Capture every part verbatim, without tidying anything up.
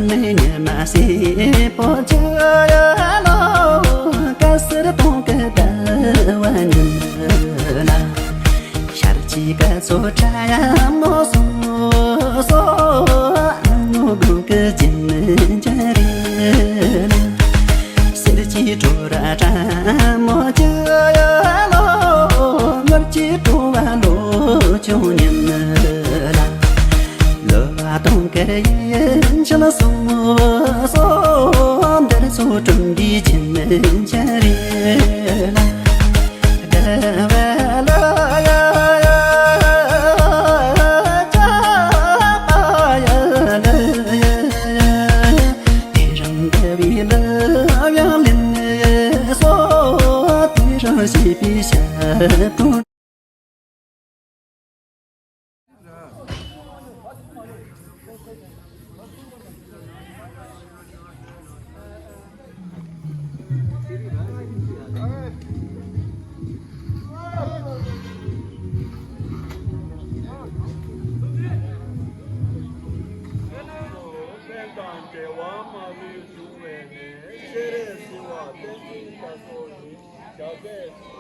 ཉི་མ་སེར་པོ་ཆུ་ལོ། དཀར་སེར་སྟོང་གི་ཟླ་བ་ཉིན་ལ། ཤར་གྱི་སྐར་ཚོགས་ཕྲ་མོ་སོ་སོ། ནུབ་མོ་དགུང་གི་རྒྱུན་འཇའ་རིས་ལ། གསེར་གྱི་བྲོ་ར་སྲ་མོ་ཆུ་ལོ། ངུར་གྱི་བྲོ་བ་ལོ་ཆུང་ཉིན་ལ། ལོ་བ་སྟོང་དཀར་ཡིན་ཕྱིར་སོང་སོ། འདིར་ཚོགས་སྒྲུབ་པའི་རྒྱུན་འཇའ་རིས་ལ། དགའ་བ་ལ་ཡ་ཡ་ཡ་ཡ། དེ་རིང་དགའ་བའི་ལ་ཡང་ལེན་སོ། དེ་རིང་ཤེས་པའི་ཞལ་དུ། ཕན་དང་འབྲེལ་བ་མ་ལུས་འབྱུང་བའི་གནས། སྤྱན་རས་གཟིགས་དབང་བསྟན་འཛིན་རྒྱ་མཚོ་ཡིན། ཞབས་པད།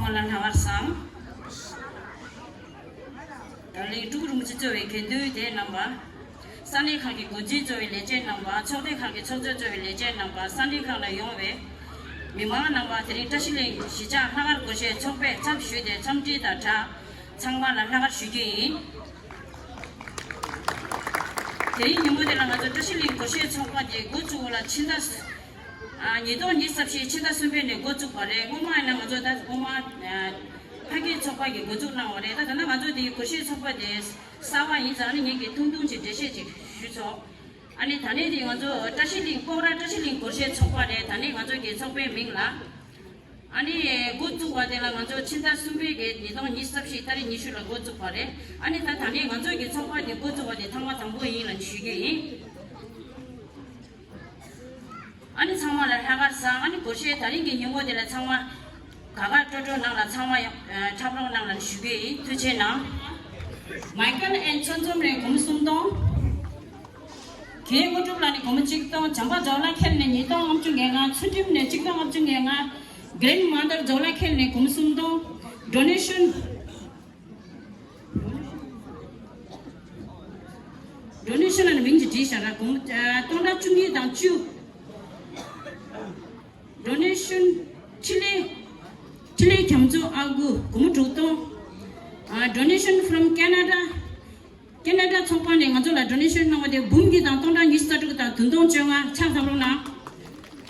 ལ་ལྷག་དཀར་བཟང་། ད་ལན་ཀྲུའུ་རིན་པོ་ཆེ་གཙོས་པའི་དགེ་འདུན་སྡེ་རྣམ་པ། ས་གནས་ཁག་གི་འགོ་འཛིན་གཙོས་པའི་ལས་བྱེད་རྣམ་པ། ཚོགས་སྡེ་ཁག་གི་ཚོགས་གཙོ་གཙོས་པའི་ལས་བྱེད་རྣམ་པ། ས་གནས་ཁག་ལ་ཡོང་བའི་མི་མང་རྣམ་པ། དེ་རིང་བཀྲ་ཤིས་གླིང་གཞིས་ཆགས་ལྷག་དཀར་སྒོར་གཞས་ཚོགས་པའི་ཚབ་ཞུས་ཏེ་འཚམས་འདྲི་དང་སྦྲགས་ཚང་མ་ལ་ལྷག་དཀར་ཞུ་རྒྱུ་ཡིན། དེ་རིང་ཉིན་མོ་དེ་ལ་ང་ཚོ་བཀྲ་ཤིས་གླིང་སྒོར་གཞས་ཚོགས་པ་དེ་འགོ་བཙུགས་པ་ལ་ཕྱི་ཟླ་ཨ། ཉིས་སྟོང་ཉི་ཤུ་རྩ་བཞི་ཕྱི་ཟླ་གསུམ་པའི་ནས་འགོ་བཙུགས་པ་རེད། སྔོན་མ་ཡིན་ན་ང་ཚོ་ད་སྔོན་མ་ཨ། ཕ་སྐད་ཚོགས་པ་གིས་འགོ་འཛུགས་གནང་བ་རེད། ད་ད་ལྟ་ང་ཚོ་དེའི་སྒོར་གཞས་ཚོགས་པ་དེ་གསར་པ་ཡིན་ཙང་ཨ་ནི་ངེད་ཀྱིས་ཐུང་ཐུང་ཅིག་འགྲེལ་བཤད་ཅིག་ཞུས་ཆོག་ཨ་ནི་ད་ནས་དེ་ང་ཚོ་བཀྲ་ཤིས་གླིང་སྤོག་ར་བཀྲ་ཤིས་གླིང་སྒོར་གཞས་ཚོགས་པ་རེད། ད་ནས་ང་ཚོ་གི་ཚོགས་པའི་མིང་ལ་ཨ་ནི་འགོ་བཙུགས་པ་དེ་ལ་ང་ཚོ་ཕྱི་ཟླ་གསུམ་པའི་གི་ཉིས་སྟོང་ཉི་ཤུ་རྩ་བཞི་ཏ་རིག་ཉི་ཤུ་ལ་འགོ་བཙུགས་པ་རེད། ཨ་ནི་ད་ད་ནས་ང་ཚོ་གི་ཚོགས་པ་དེ་འགོ་བཙུགས་པ་དེ་ཐེངས་མ་དང་པོ་ཡིན་ལབ་ཞུ་རྒྱུ་ཡིན། ཨ་ནི་ཚང་མ་ལ་ལྷག་དཀར་བཟང་། ཨ་ནི་སྒོར་གཞས་ད་རིང་གི་ཉིན་མོ་དེ་ལ་ཚང་མ་དགའ་དགའ་སྤྲོ་སྤྲོ་གནང་ལ་ཚང་མ་ཡང་འཁྲབ་རོགས་གནང་ལ་ཞུ་གི་ཡིན། ཐུགས་རྗེ་གནང་། མའི་ཀལ་ཨེན་ཆོས་འཛོམས་ནས་སྒོར་མོ་སུམ་སྟོང་། གེ་དངོས་གྲུབ་ལགས་ནས་སྒོར་མོ་གཅིག་སྟོང་། བྱམས་པ་ཇོ་ལགས་ཁྱེད་ནས་ཉིས་སྟོང་ལྔ་བཅུ་ང་ལྔ། ཚུལ་ཁྲིམས་ནས་གཅིག་སྟོང་ལྔ་བཅུ་ང་ལྔ། གྷ་རེན་མ་དར་ཇོ་ལགས་ཁྱེད་ནས་སྒོར་མོ་སུམ་སྟོང་། ཌོ་ནེ་ཤན། ཌོ་ནེ་ཤན་ལ་ནི་མིང་ཅིག་བྲིས་བཞག་ར། སྒོར་མོ་ཨ། སྟོང་ཕྲག་བཅུ་གཉིས་དང་བཅུ། ཌོ་ནེ་ཤན་འཕྲིན་ལས། འཕྲིན་ལས་རྒྱ་མཚོ་ཨ་ཁུ་སྒོར་མོ་དྲུག་སྟོང་། ཨ། Donation from Canada། ཁེ་ན་ཌ་ཚོགས་པ་ནས་ང་ཚོ་ལ་ཌོ་ནེ་ཤན་གནང་བ་དེ་འབུམ་གཅིག་དང་སྟོང་ཕྲག་ཉི་ཤུ་རྩ་དྲུག་དང་བདུན་སྟོང་བཅོ་ལྔ་ཕྱག་འཚལ་རོགས་གནང་།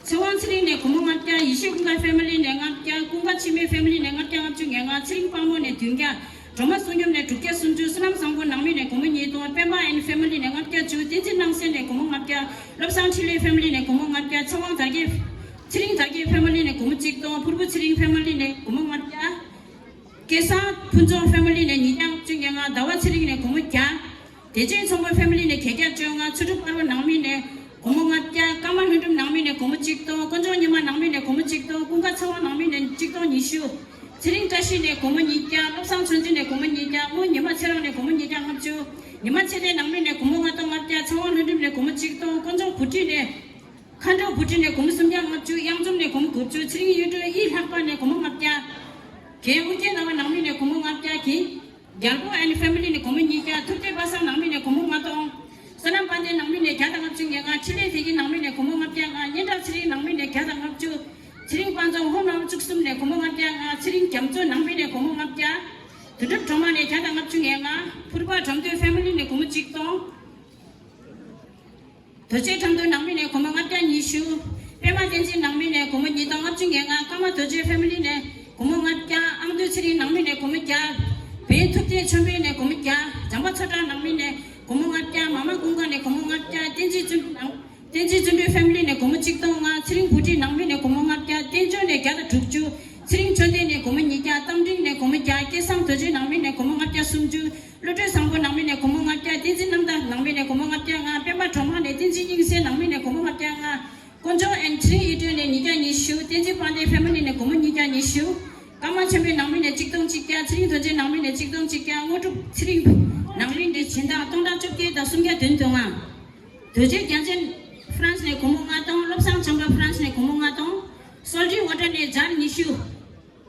ཚེ་དབང་ཚེ་རིང་ནས་སྒོར་མོ་ལྔ་བརྒྱ། ཡེ་ཤེས་ཀུན་དགའ་ཕེ་མི་ལི་ནས་ལྔ་བརྒྱ། ཀུན་དགའ་འཆི་མེད་ཕེ་མི་ལི་ནས་ལྔ་བརྒྱ་ལྔ་བཅུ་ང་ལྔ། ཚེ་རིང་དཔལ་མོ་ནས་བདུན་བརྒྱ། སྒྲོལ་མ་བསོད་སྙོམས་ནས་དྲུག་བརྒྱ་སུམ་ཅུ། བསོད་ནམས་བཟང་པོ་ནང་མི་ནས་སྒོར་མོ་ཉིས་སྟོང་། པད་མ་ཨེན་ཕེ་མི་ལི་ནས་ལྔ་བརྒྱ་བཅུ། བསྟན་འཛིན་སྣང་གསལ་ནས་སྒོར་མོ་ལྔ་བརྒྱ། བློ་བཟང་འཕྲིན་ལས་ཕེ་མི་ལི་ནས་སྒོར་མོ་ལྔ་བརྒྱ། ཚེ་དབང་དར་རྒྱས། ཚེ་རིང་དར་རྒྱས་ཕེ་མི་ལི་ནས་སྒོར་མོ་གཅིག་སྟོང་། ཕུར་བུ་ཚེ་རིང་ཕེ་མི་ལི་ནས་སྒོར་མོ་ལྔ་བརྒྱ། སྐལ་བཟང་ཕུན་ཚོགས་ཕེ་མི་ལི་ནས་ཉིས་བརྒྱ་ལྔ་བཅུ་ང་ལྔ། ཟླ་བ་ཚེ་རིང་ནས་སྒོར་མོ་བརྒྱ། བདེ་ཆེན་ཚོང་དཔོན་ཕེ་མི་ལི་ནས་བརྒྱད་བརྒྱ་བཅོ་ལྔ། ཚུལ་ཁྲིམས་དཔལ་པོ་ནང་མི་ནས་སྒོར་མོ་ལྔ་བརྒྱ། ཀརྨ་ལྷུན་གྲུབ་ནང་མི་ནས་སྒོར་མོ་གཅིག་སྟོང་། དཀོན་མཆོག་ཉི་མ་ནང་མི་ནས་སྒོར་མོ་གཅིག་སྟོང་། ཀུན་དགའ་ཚེ་དབང་ནང་མི་ནས་གཅིག་སྟོང་ཉི་ཤུ། ཚེ་རིང་བཀྲ་ཤིས་ནས་སྒོར་མོ་ཉིས་བརྒྱ། བློ་བཟང་ཆོས་འཛིན་ནས་སྒོར་མོ་ཉིས་བརྒྱ། དངུལ་ཉི་མ་ཚེ་རིང་ནས་སྒོར་མོ་ཉིས་བརྒྱ་ལྔ་བཅུ། ཉི་མ་ཚེ་བརྟན་ནང་མི་ནས་སྒོར་མོ་ལྔ་སྟོང་ལྔ་བརྒྱ། ཚེ་དབང་ལྷུན་གྲུབ་ནས་སྒོར་མོ་གཅིག་སྟོང་། དཀོན་མཆོག་བུ་ཁྲིད་ནས། མཁའ་འགྲོ་བུ་ཁྲིད་ནས་སྒོར་མོ་སུམ་བརྒྱ་ལྔ་བཅུ། གཡང་འཛོམས་ནས་སྒོར་མོ་དགུ་བཅུ། ཚེ་རིང་གཡུ་སྒྲོན་ཨི་ལྷག་པ་ནས་སྒོར་མོ་ལྔ་བརྒྱ། རྒན་ཨོ་རྒྱན་ནང་བ་ནང་མི་ནས་སྒོར་མོ་ལྔ་བརྒྱ། རྒན་རྒྱལ་པོ་ཨེན་ཕེ་མི་ལི་ནས་སྒོར་མོ་ཉིས་བརྒྱ། ཐུབ་བསྟན་པ་སངས་ནང་མི་ནས་སྒོར་མོ་ལྔ་སྟོང་། བསོད་ནམས་དཔལ་ལྡན་ནང་མི་ནས་བརྒྱ་དང་ལྔ་བཅུ་ང་ལྔ། འཕྲིན་ལས་བདེ་སྐྱིད་ནང་མི་ནས་སྒོར་མོ་ལྔ་བརྒྱ་ལྔ། སྙན་གྲགས་ཚེ་རིང་ནང་མི་ནས་བརྒྱ་དང་ལྔ་བཅུ། ཚེ་རིང་དཔལ་འཛོམས་ཧོ་ནམ་བཅུ་གསུམ་ནས་སྒོར་མོ་ལྔ་བརྒྱ་ལྔ། ཚེ་རིང་རྒྱ་མཚོ་ནང་མི་ནས་སྒོར་མོ་ལྔ་བརྒྱ། དོན་གྲུབ་སྒྲོལ་མ་ནས་བརྒྱ་དང་ལྔ་བཅུ་ང་ལྔ། ཕུར་པ་དགྲ་འདུལ་ཕེ་མི་ལི་ནས་སྒོར་མོ་གཅིག་སྟོང་། རྡོ་རྗེ་ཁྲ་འདུལ་ནང་མི་ནས་སྒོར་མོ་ལྔ་བརྒྱ་ཉི་ཤུ། པད་མ་བསྟན་འཛིན་ནང་མི་ནས་སྒོར་མོ་ཉིས་སྟོང་ལྔ་བཅུ་ང་ལྔ། ཀརྨ་རྡོ་རྗེ་ཕེ་མི་ལི་ནས་སྒོར་མོ་ལྔ་བརྒྱ། ཨང་རྡོ་ཚེ་རིང་ནང་མི་ནས་སྒོར་མོ་བརྒྱ། བན་ཐུབ་བསྟན་ཆོས་འཕེལ་ནས་སྒོར་མོ་བརྒྱ། བྱམས་པ་ཚོ་བཀྲ་ནང་མི་ནས་སྒོར་མོ་ལྔ་བརྒྱ། མ་མ་ཀུན་དགའ་ནས་སྒོར་མོ་ལྔ་བརྒྱ། བསྟན་འཛིན་བརྩོན་འགྲུས་ནང་བསྟན་འཛིན་བརྩོན་འགྲུས་ཕེ་མི་ལི་ནས་སྒོར་མོ་གཅིག་སྟོང་ལྔ། ཚེ་རིང་བུ་ཁྲིད་ནང་མི་ནས་སྒོར་མོ་ལྔ་བརྒྱ། བསྟན་འབྱོར་ནས་བརྒྱ་དང་དྲུག་ཅུ། ཚེ་རིང་ཆོས་ལྡན་ནས་སྒོར་མོ་ཉིས་བརྒྱ། རྟ་མགྲིན་ནས་སྒོར་མོ་བརྒྱ། སྐལ་བཟང་རྡོ་རྗེ་ནང་མི་ནས་སྒོར་མོ་ལྔ་བརྒྱ་སུམ་ཅུ། བློ་གྲོས་བཟང་པོ་ནང་མི་ནས་སྒོར་མོ་ལྔ་བརྒྱ། བསྟན་འཛིན་རྣམ་དག་ནང་མི་ནས་སྒོར་མོ་ལྔ་བརྒྱ་ལྔ། པད་མ་གྲོགས་མོ་ནས་བསྟན་འཛིན་དབྱིངས་གསལ་ནང་མི་ནས་སྒོར་མོ་ལྔ་བརྒྱ་ལྔ། དཀོན་མཆོག་ཨེན་ཚེ་རིང་གཡུ་སྒྲོན་ནས་ཉིས་བརྒྱ་ཉི་ཤུ། བསྟན་འཛིན་དཔལ་ལྡན་ཕེ་མི་ལི་ནས་སྒོར་མོ་ཉིས་བརྒྱ་ཉི་ཤུ། ཀརྨ་ཆོས་འཕེལ་ནང་མི་ནས་གཅིག་སྟོང་གཅིག་བརྒྱ། ཚེ་རིང་རྡོ་རྗེ་ནང་མི་ནས་གཅིག་སྟོང་གཅིག་བརྒྱ། དངོས་གྲུབ་ཚེ་རིང་ནང་མི་ནས་སྦྱིན་བདག་སྟོང་ཕྲག་བཅོ་བརྒྱད་དང་སུམ་བརྒྱ་བདུན་དོན་ལྔ། རྡོ་རྗེ་རྒྱལ་མཚན་ཧྥ་རན་སི་ནས་སྒོར་མོ་ལྔ་སྟོང་། བློ་བཟང་བྱམས་པ་ཧྥ་རན་སི་ནས་སྒོར་མོ་ལྔ་སྟོང་། སོལ་ཌི་ཝ་ཊར་ནས་ཇར་ཉི་ཤུ།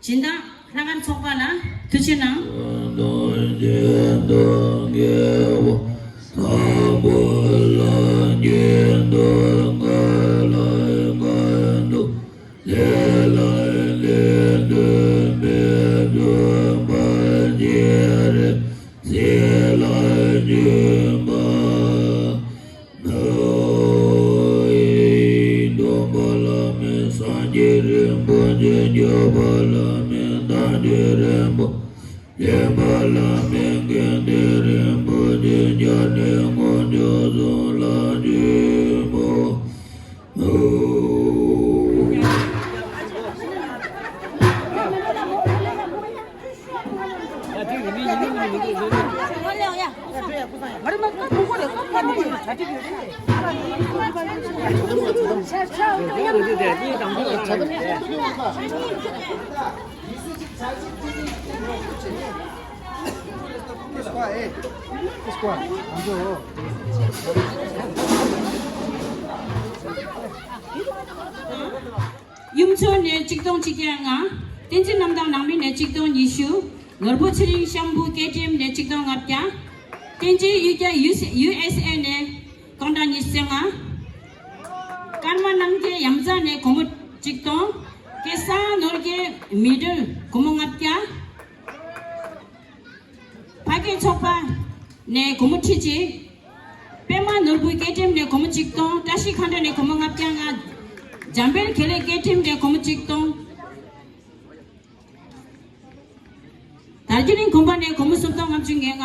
སྦྱིན་བདག་ལྷག་དཀར་ཚོགས་པ་ལ་ཐུགས་རྗེ་གནང་། སྟོན་པ་བླ་མེད་སངས་རྒྱས་རིན་པོ་ཆེ། སྐྱོབ་པ་བླ་མེད་བདག་ཉིད་རིན་པོ་ཆེ། མཁྱེན་པ་བླ་མེད་དགེ་འདུན་རིན་པོ་ཆེ། སྐྱབས་གནས་དཀོན་མཆོག་གསུམ་ལ་ཆེན་མོ། གཡུ་མཚོ་ནས་གཅིག་སྟོང་གཅིག་བརྒྱ་ལྔ། བསྟན་འཛིན་རྣམ་དག་ནང་མི་ནས་གཅིག་སྟོང་ཉི་ཤུ། ནོར་བུ་ཚེ་རིང་ཤམ་བུ་ཀེ་ཊི་ཨེམ་ནས་གཅིག་སྟོང་ལྔ་བརྒྱ། བསྟན་འཛིན་གཡུ་རྒྱལ་ཡུ་ཨེས་ཨེ་ནས་སྟོང་ཕྲག་ཉི་ཤུ་རྩ་ལྔ། ཀརྨ་རྣམ་རྒྱལ་ཡ་མཚན་ནས་སྒོར་མོ་གཅིག་སྟོང་། སྐལ་བཟང་ནོར་རྒྱས་མི་ཌལ་སྒོར་མོ་ལྔ་བརྒྱ། ཕ་སྐད་ཚོགས་པ་ནས་སྒོར་མོ་ཁྲི་གཅིག། པད་མ་ནོར་བུ་ཀེ་ཊི་ཨེམ་ནས་སྒོར་མོ་གཅིག་སྟོང་། བཀྲ་ཤིས་མཁའ་འགྲོ་ནས་སྒོར་མོ་ལྔ་བརྒྱ་ལྔ། འཇམ་དཔལ་དགེ་ལེགས་ཀེ་ཊི་ཨེམ་ནས་སྒོར་མོ་གཅིག་སྟོང་། དར་རྒྱས་གླིང་དགོན་པ་ནས་སྒོར་མོ་སུམ་སྟོང་ལྔ་བཅུ་ང་ལྔ།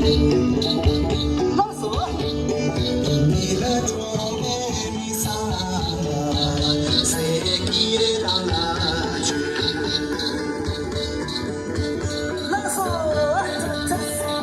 ལགས་སོ། ལགས་སོ།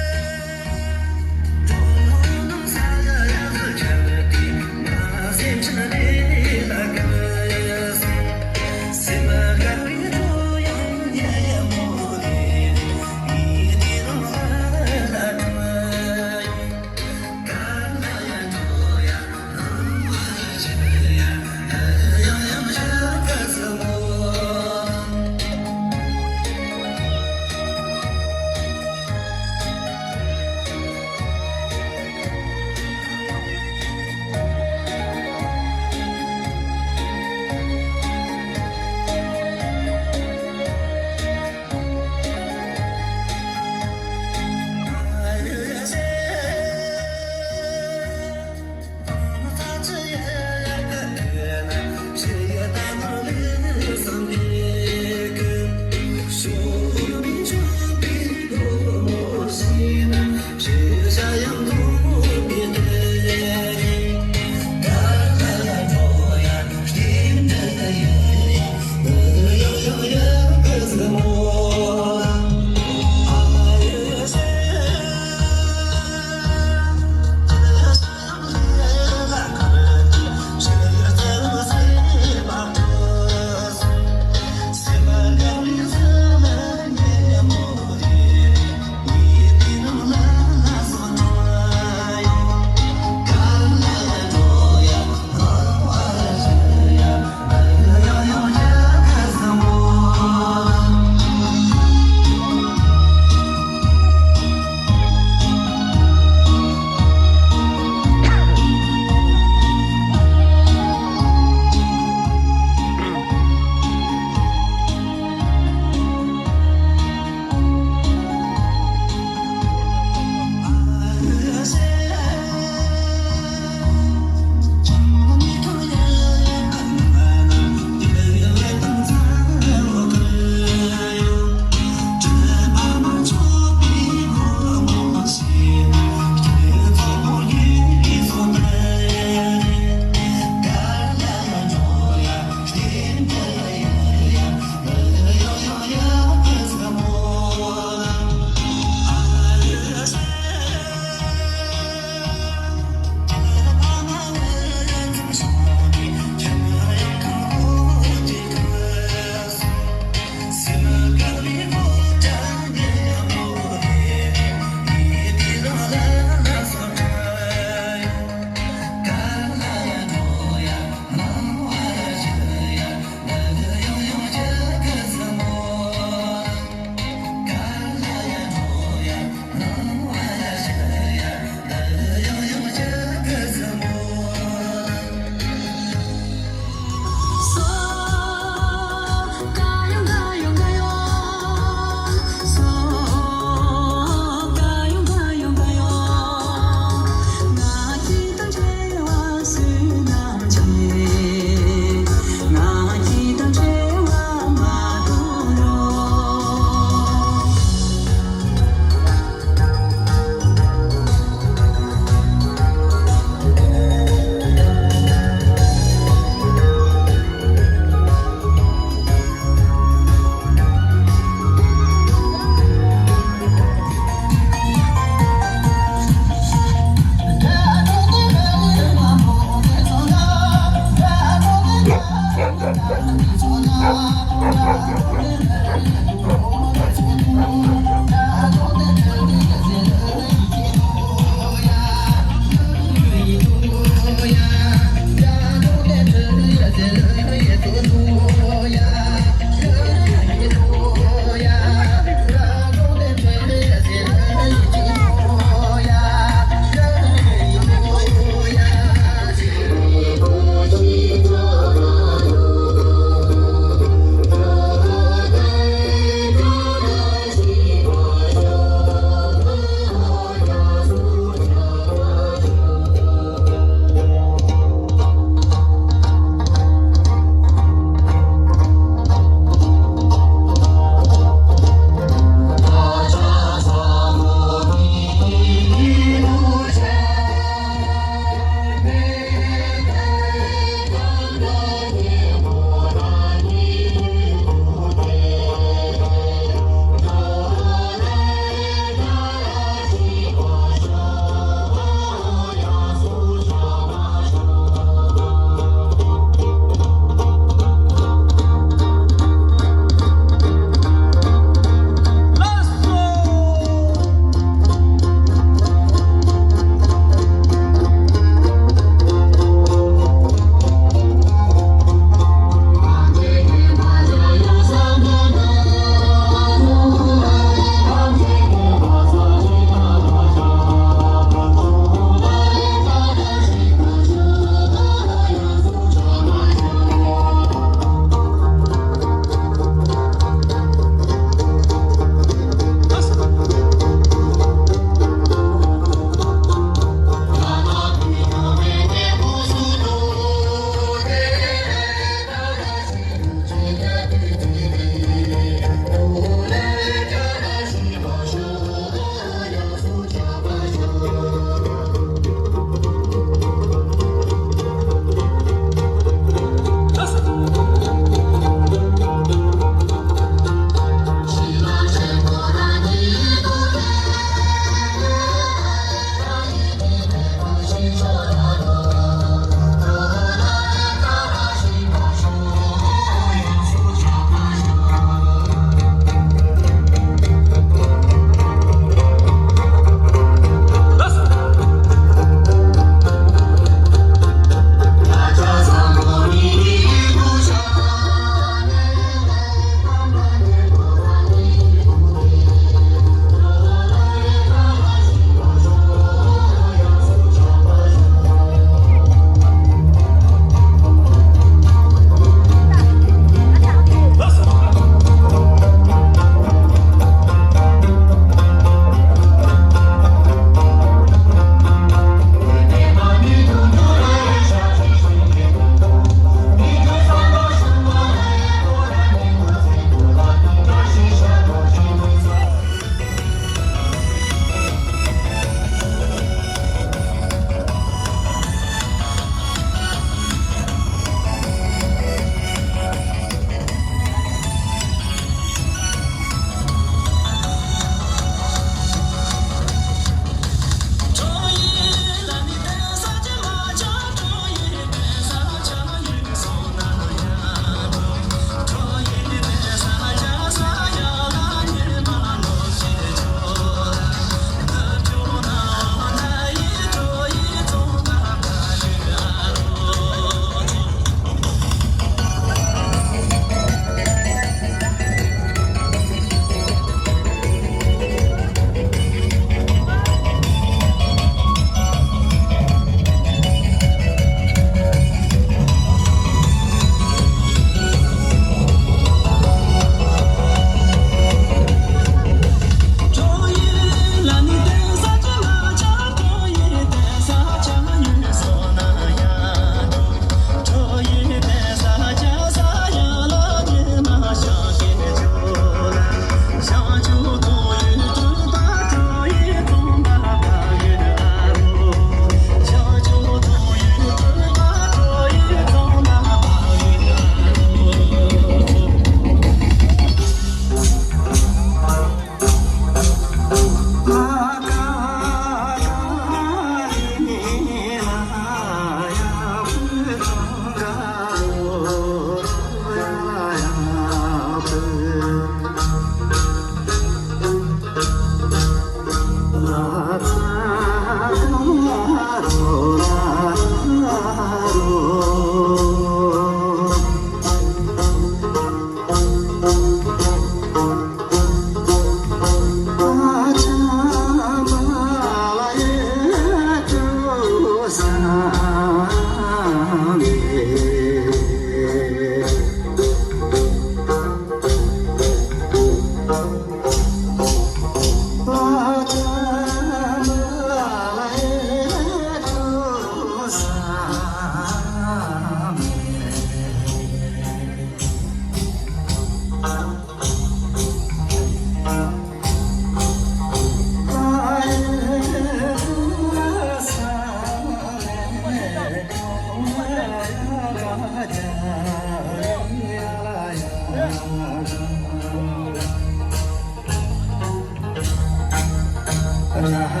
སྟོན་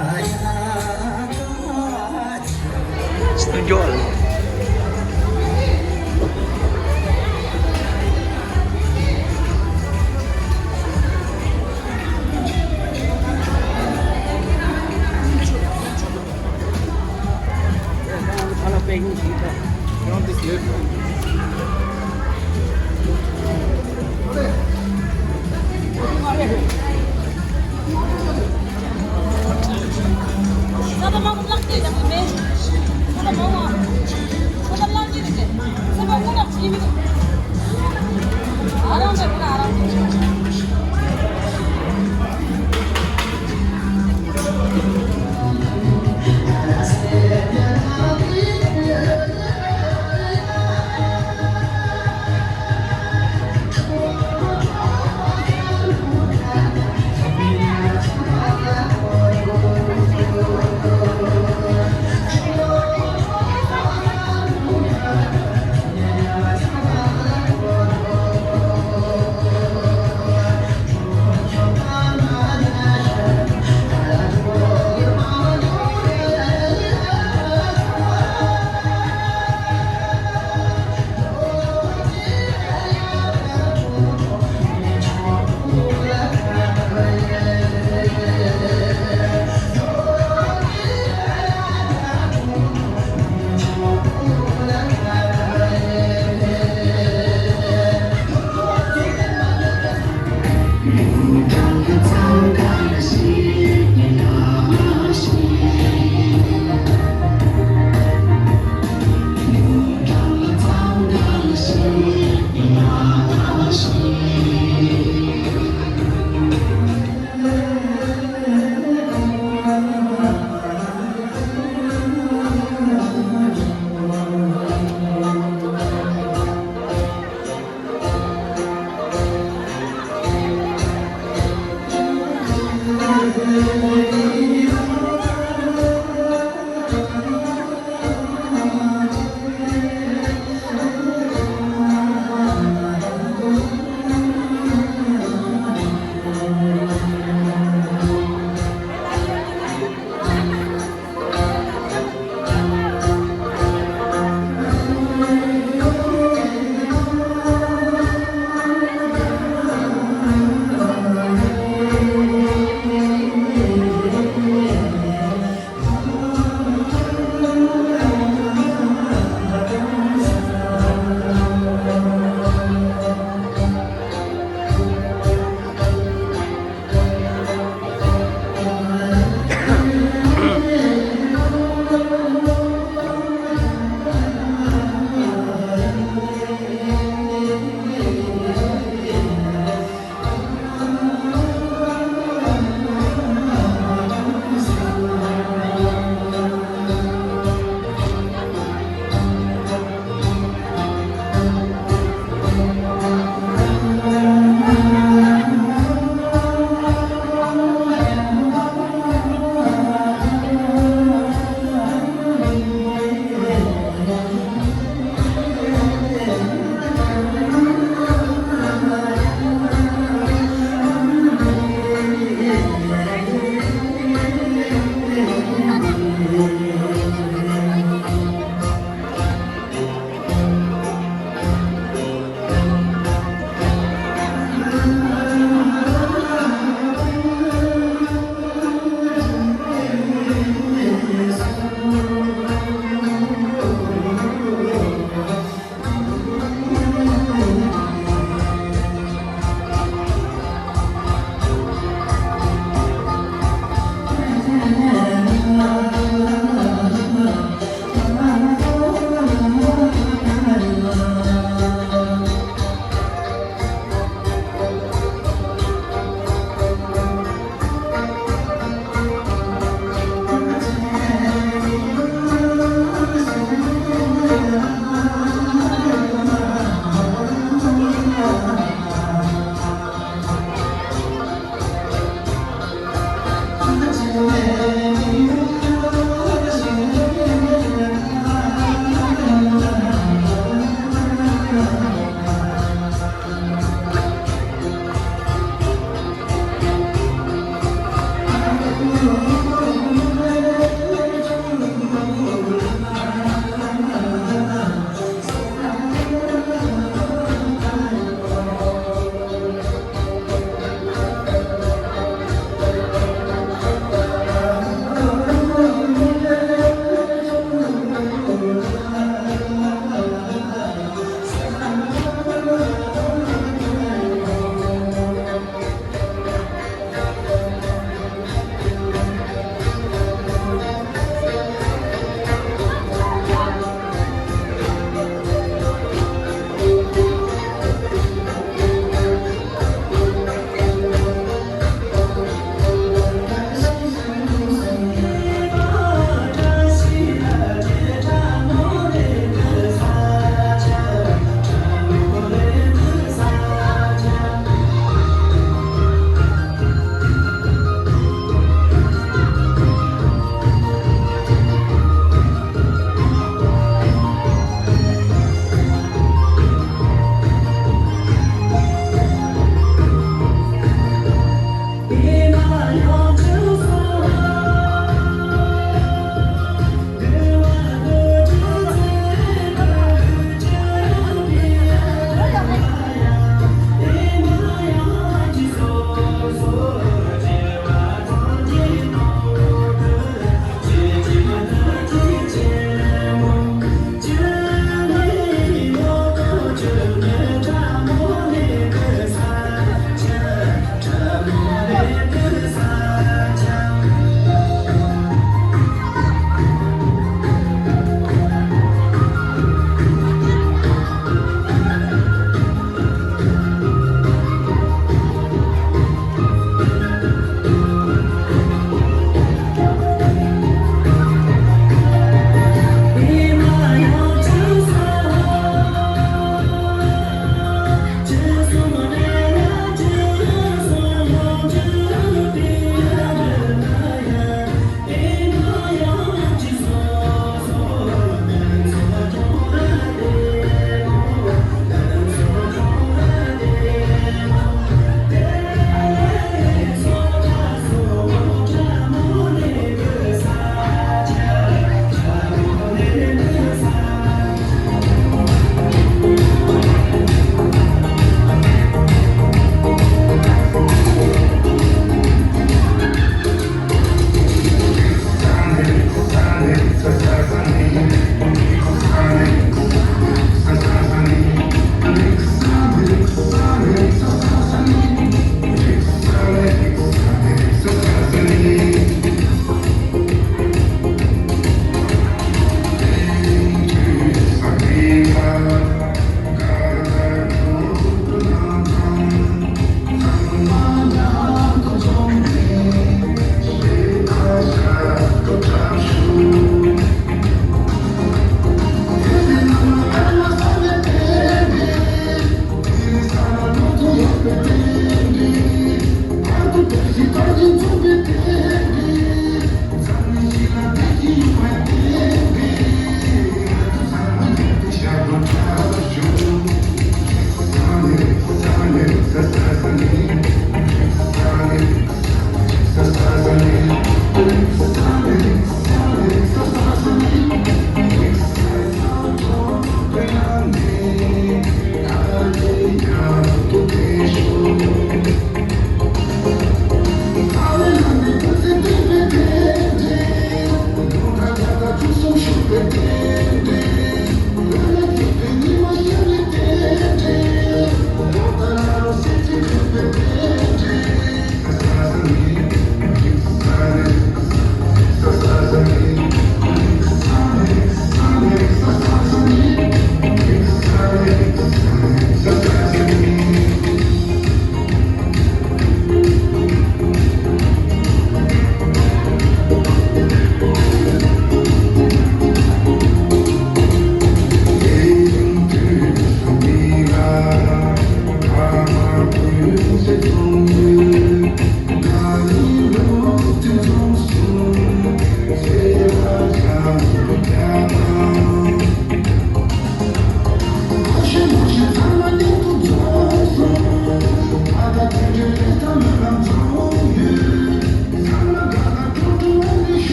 རྒྱུ་བ་ལ།